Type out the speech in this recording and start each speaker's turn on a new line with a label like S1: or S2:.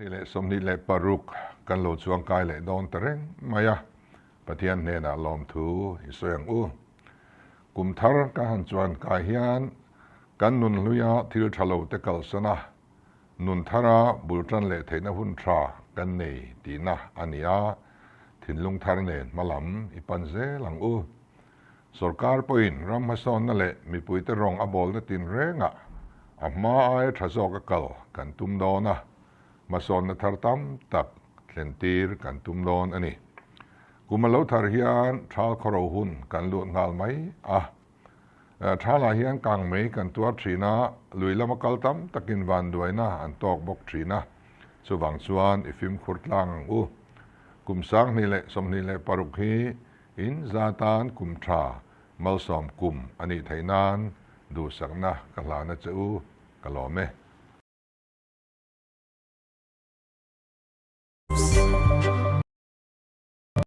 S1: Ni leh 26 kan lo chuangkai leh dawn ta reng mai a, Pathian hnenah lawmthu i sawi ang u. Kum thar ka han chuan kai hian kan nun hluia thil tha lo te kalsan a, nun thara bul tan leh theihna hun tha kan nei tihna a ni a, thinlung thar nen hma lam i pan zel ang u. Sorkar pawhin ram hmasawnna leh mipuite rawng a bawlna tinrengah a hma aia tha zawk a kal kan tum dawn a, hmasawnna thar tam tak thlentir kan tum dawn a ni. Kum a lo thar hian thal khawro hun kan lut nghal mai a. Thalah hian kang mei kan tuar thin a, lui lama kal tam takin vanduaina an tawk bawk thin a, chuvang chuan i fimkhur tlang ang u. Kum 2026 hi in za tan kum tha malsawm kum a nih theih nan duhsakna ka hlana che u ka lawm e.